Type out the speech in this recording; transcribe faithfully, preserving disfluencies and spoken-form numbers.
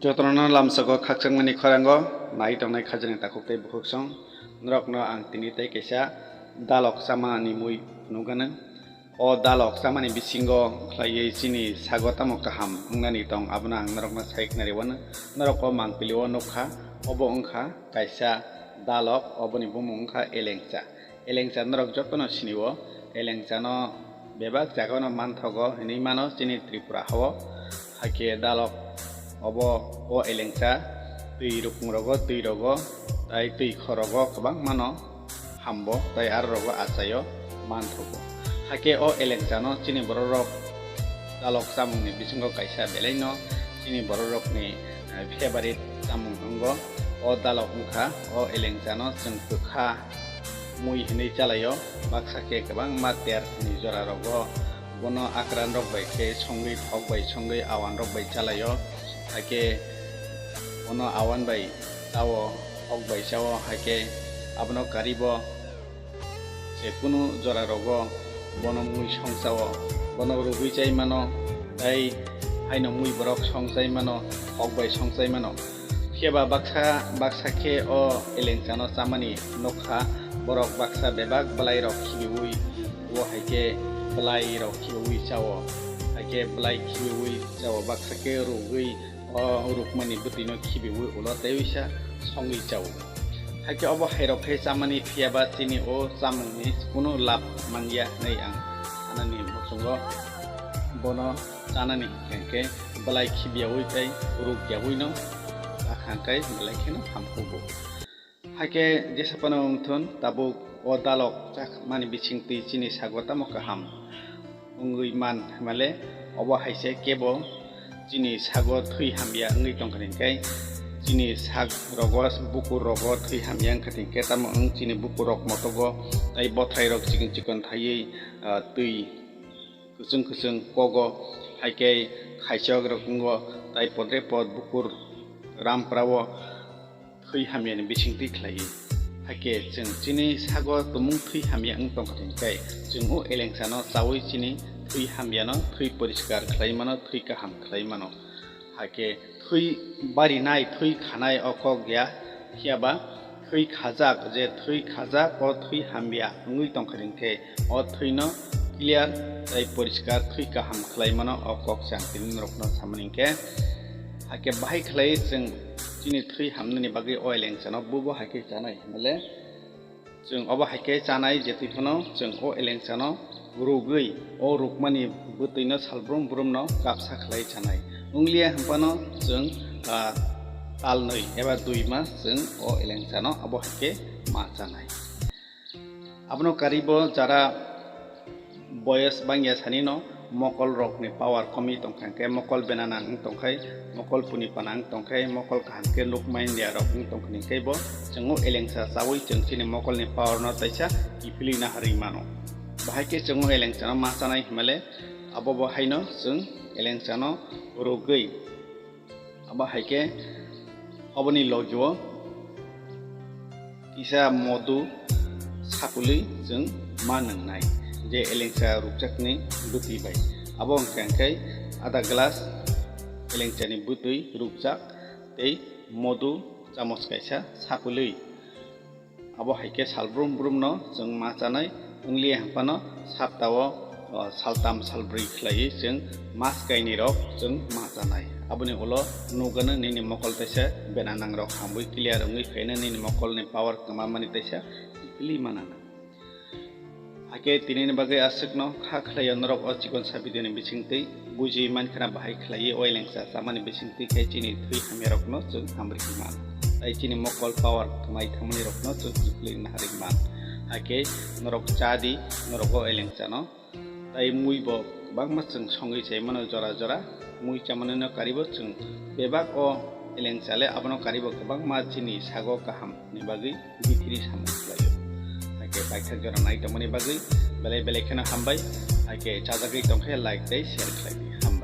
Jotono lamsogo khakchangmani khorango nai tongnai khajani takhuk tei bukhuksong norokno ang tini tei kaisa dalok chamani mui phunukgano. O dalok chamani bisingo khlaiwi chini sago tamo kaham wngnani tong abono ang norokno sai khna rwano. Norok o mangpili o nukha, obo wngkha kaisa dalok, oboni bumung wngkha elengcha. Elengcha norok jotono sinio, elengchano bebak jagano manthogo hinwi mano chini Tripura hao. Hakhe dalok obo o elengcha twi rukung rogo, twi rogo, tai twi khorogo kwbangmano hambo tai aro rogo achaio manthogo. Hakhe o elengchano chini bororok dalok chamungni bisingo kaisa belaino chini bororokni, eh, favorite chamung wngo. O dalok wngkha o elengchano chwng kwkha mui hinwi chalaio, baksa khe kwbangma terni jora rogo bono akran rok bai khe songwi, thok bai songwi, awan rok bai chalaio. Hakhe bono awan bai chao, thok bai chao, hakhe abono karibo je kunu jora rogo bono mui song chao, bono rugwi chai mano, tei haino mui borok song chai mano, thok bai song chai mano. Phiya ba baksa, baksa khe o elengchano chamani nokha borok baksa bebak bwlai rok khibiwi, o hai khe bwlai rok khibiwi chao, hai khe bwlai khibiwi chao, baksa khe rugwi o rukmani bwtwino khibiwi ulo tei uisa songwi chao. Hakhe obo hairok khe chamani phiya ba chini o chamungni kunu lab manya hwnwi ang sanani muchungo. Bono chanani hwnkhe bwlai khibiyawi tei rukyawi no, hakhe bwlai kheno hamkhugo. Hakhe jesa phano wngthun, tabuk o dalok chakmani bisingtwi chini sago tamo kaham wngwi man hwnmale, obo hai se kebo chini sago thwi hamya wngwi tongkha hinkhe, chini sak rogo, bukur rogo thwi hamya wngkha hinkhe, tamo wng chini bukur rok motogo tei bothrai rok chikon chikon thaiwi, ah, twi kwchwng kwchwng kogo, hai khe khaichok rok wngo, tai podre pod bukur rampra o thwi hamyani bisingtwi khlaiwi. Hakhe chwng chini sago tumung thwi hamya wng tongkha hinkhe, chwng o elengchano chawi chini thwi hamyano thwi poriskar khlai mano, thwi kaham khlai mano. Hakhe thwi barinai, thwi khanai o kok ya, phiya ba thwi khajak, je thwi khajak o thwi hamya wngwi tongkha hinkhe, o thwino clear tei poriskar thwi kaham khlai mano o kok se ang tini norokno samani hinkhe. Hakhe bahai khlai chwng chini thwi hamnani bagwi o elengchano bubo hai khe chanai hwnmale, chwng obo hai khe chanai, je twi phano chwng o elengchano rugwi o rukmani bwtwino salbrum brumno kapsa khlai chanai. Wngliya hwnphano chwng, ah, talnwi eba dui mas chwng o elengchano abo hai khe ma chanai. Abono karibo jara boyos bangya sanino mokol rokni power komwi tongkha hinkhe, mokol bena nang wng tongkhai, mokol puni pana wng tongkhai, mokol kaham khe nuk manya rok wng tongkha hinkhe bo chwng o elengsa chawi chwng chini mokolni power no taisa kiphilwi naharwi mano. Bahai khe chwng o elengsa no ma chanai hwnmale, abo bo haino chwng elengsa no rugwi abo hai khe oboni logio kisa modu sakulwi chwng ma nwngnai, je elengsa rukjakni bwtwi bai. Abo wngkha hinkhe ada glass elengsani bwtwi rukjak tei modu chamos kaisa sakulwi. Abo hai khe sal brum brum no chwng ma chanai, wngliya hwnphano saptao, o, saltam salbrwi khlaiwi chwng mas kainwi rok chwng ma chanai. Aboni ulo nukgano nini mokol taisa bena nang rok hamwi clear wngwi phaino, nini mokolni power kwma mani taisa kiphilwi manana. Hakhe tinini bagwi aswkno kha khlaio norok o chikon sa video ni bisingtwi buji mankhana bahai khlaiwi oilengsa chamani bisingtwi khe chini thwi hamya rokno chwng hamrikwi man. Tai chini mokol power kwmai thangmani rokno chwng kiphilwi naharwi man. Hakhe norok cha di, norok o oilengsa no. Tai mui bo kwbangma chwng songwi chai mano jora jora. Mui chamani no karibo chwng bebak o elengsa le abono karibo kwbangma chini sago kaham ni bagwi bithiri samung khlaio. Hakhe paithak jora nai tongmani bagwi belai belai kheno hambai. Hakhe chajagwi tongkhe like tei share khlai di.